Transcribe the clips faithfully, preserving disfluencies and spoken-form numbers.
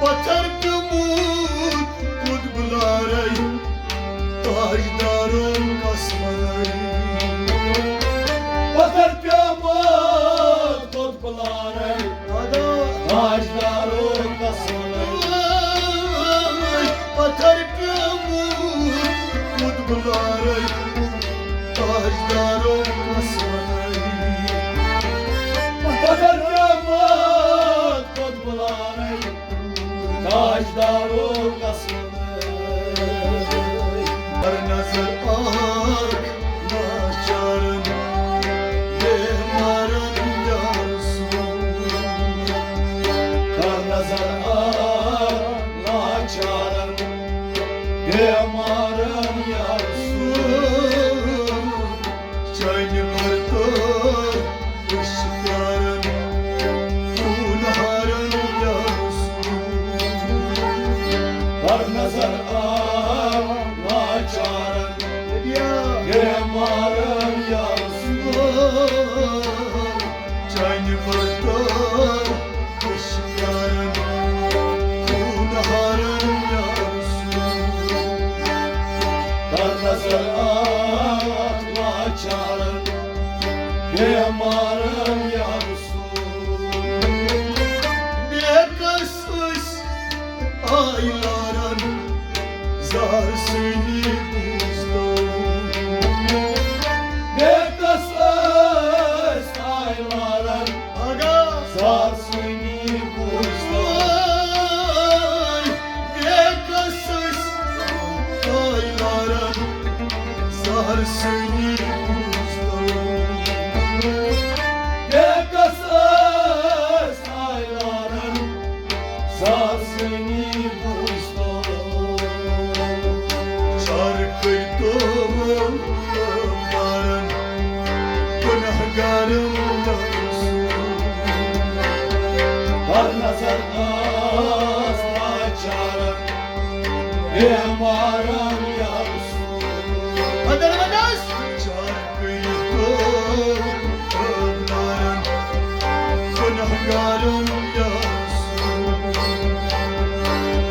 پتھر پیومُت قطب لارے، تاجدارو قسمے۔ پتھر پیومُت قطب لارے، تاجدارو قسمے۔ پتھر پیومُت قطب لارے، تاجدارو قسمے۔ پتھر پیومُت قطب لارے، تاجدارو قسمے۔ ہر نظر آ لاچارن، بیمارن یا رسول۔ ہر نظر آ لاچارن، بیمارن یا رسول۔ چانہِ بردار أسۍ چھِ پیاران، ہونہارن یا رسول۔ ہر نظر آ لاچارن، بیمارن یا رسول۔ چانہِ بردار أسۍ چھِ پیاران، ہونہارن یا رسول۔ ہر نظر آ لاچارن، بیمارن یا رسول۔ بے کس أسۍ آے لارن، زہر سٲنی بوٗزتو۔ بے کس أسۍ آے لارن، اگا زہر سٲنی بوٗزتو۔ بے کس أسۍ آے لارن، زہر سٲنی بوٗزتو۔ بے کس أسۍ آے لارن، زہر سٲنی بوٗزتو۔ چار کٔرۍتو غمدارن، گناہگارن یا رسول۔ ہر نظر آس لاچارن، بیمارن یا رسول۔ بدر ونس۔ چار کٔرۍتو غمدارن، گناہگارن یا رسول۔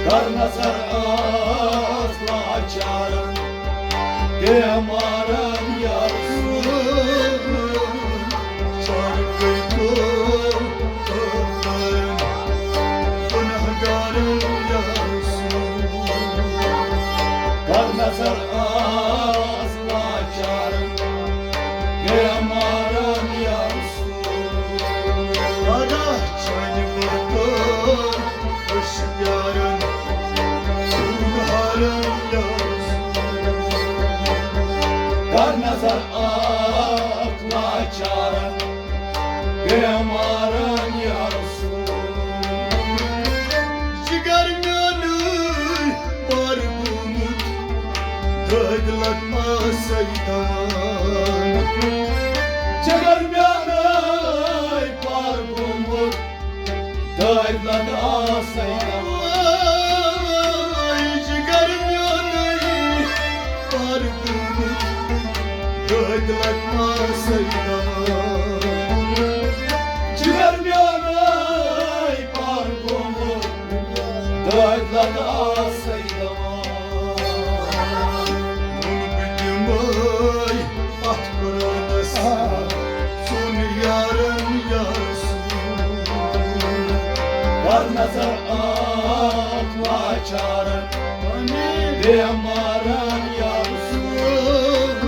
ہر نظر آس لاچارن، بیمارن یا رسول۔ چار کٔرۍتو غمدارن، گناہگارن یا رسول۔ ہر نظر آس لاچارن، بیمارن یا رسول۔ پگاہ چانہِ بردار أسۍ چھِ پیاران، ہونہارن یا رسول۔ ہر نظر آس لاچارن، بیمارن یا رسول۔ جگر میونُے پار گوٚمُت، دٲدۍ لت آسے دان۔ جگر میونُے پار گوٚمُت، دٲدۍ لت آسے دان۔ جگر میونُے پار گوٚمُت، دٲدۍ لت آسے دان۔ جگر میونُے پار گوٚمُت، دٲدۍ لت آسے دان۔ ووٚن بہٕ دِمے اتھ قرآنس، سون یارن یا رسول۔ ہر نظر آس لاچارن، بیمارن یا رسول۔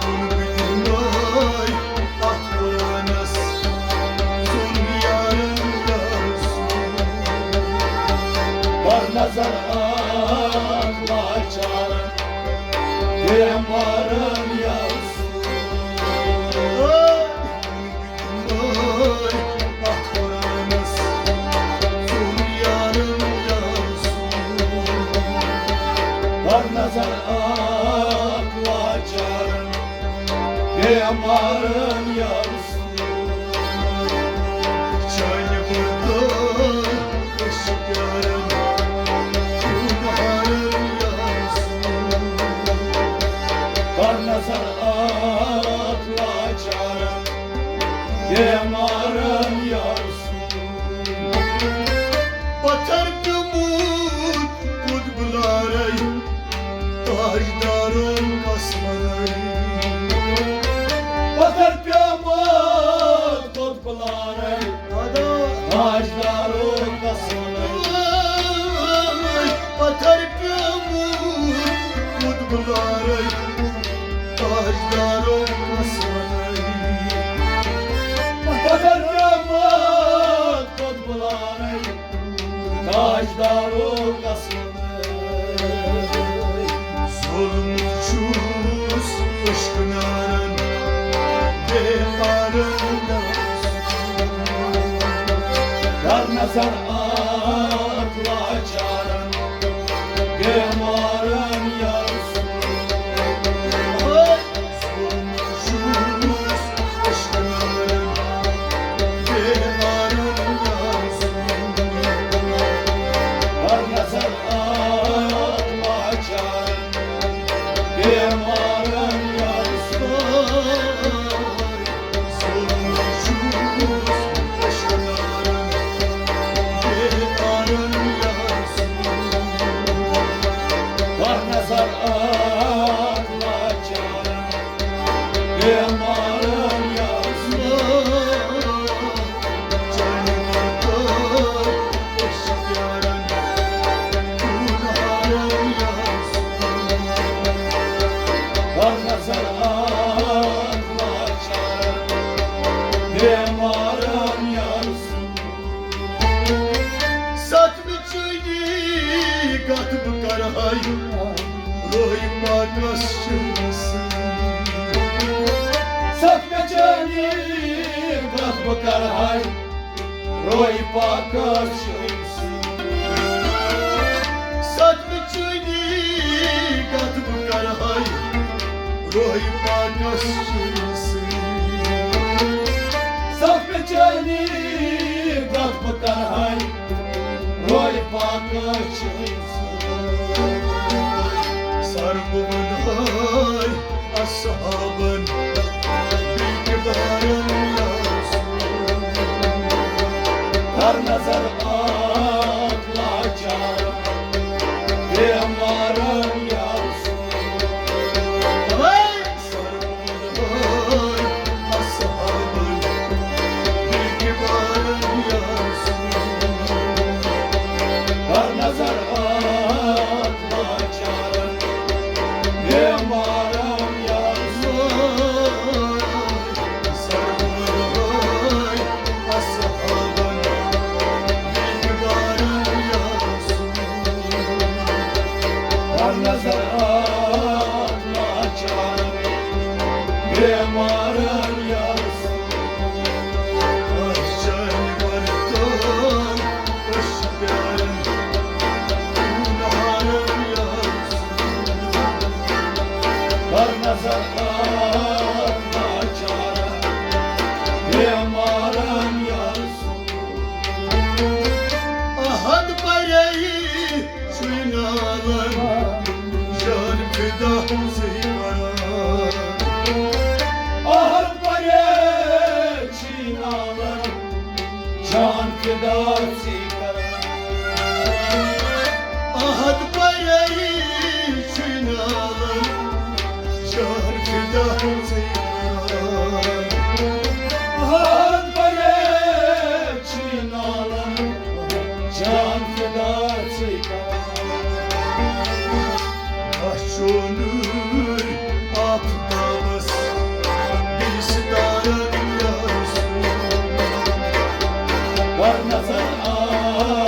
ووٚن بہٕ دِمے اتھ قرآنس، سون یارن یا رسول۔ ہر نظر آس لاچارن، بیمارن یا رسول۔ اتھ قرآنس، سون یارن یا رسول۔ ہر نظر آس لاچارن، بیمارن یا رسول۔ چانہِ بردار أسۍ چھِ پیاران، ہونہارن یا رسول۔ ہر نظر آس لاچارن، بیمارن یا رسول۔ پتھر پیومُت قطب لارے، تاجدارو قسمے۔ پتھر پیومُت قطب لارے، تاجدارو قسمے۔ پتھر پیومُت قطب لارے، تاجدارو قسمے۔ پتھر پیومُت قطب لارے، تاجدارو قسمے۔ ظلم چھُس عشق نارن، بے قارن۔ در نظر اتھ لاچارن، بیمارن یا رسول۔ ستھ مےٚ چٲنی کتھ بہٕ کرٕ ہاے روے پاکس شٲمِس۔ ستھ مےٚ چٲنی کتھ بہٕ کرٕ ہاے روے پاکس شٲمِس۔ ستھ مےٚ چٲنی کتھ بہٕ کرٕ ہاے روے پاکس شٲمِس۔ ستھ مےٚ چٲنی کتھ بہٕ کرٕ ہاے روے پاکس شٲمِس۔ سر بہٕ ونہٕ ہاے اصحابن بیٚیہِ کردارن یا رسول۔ کر نظر اتھ لاچارن بیمارن یا رسول۔ سر بہٕ ونہٕ ہاے اصحابن بیٚیہِ کردارن یا رسول۔ کر نظر اتھ لاچارن بیمارن یا رسول۔ سر بہٕ ونہٕ ہاے اصحابن بیٚیہِ کردارن یا رسول۔ کر نظر اتھ لاچارن بیمارن یا رسول۔ اَسہِ چانہِ ورتٲے، أسۍ چھِ پیاران ہونہارن یا رسول۔ کر نظر اتھ لاچارن بیمارن یا رسول۔ احد پریشی چھُے نالان، جان فدا ژے کران۔ احد پریشی نالان، جان فدا ژے کران۔ احد پریشی چھُے نالان، جان فدا ژے کران۔ احد پریشی چھُے نالان، جان فدا ژے کران۔ اَسہِ چھُنہٕ آفتابس بیٚیہِ ستارن یا رسول۔ کر نظر آ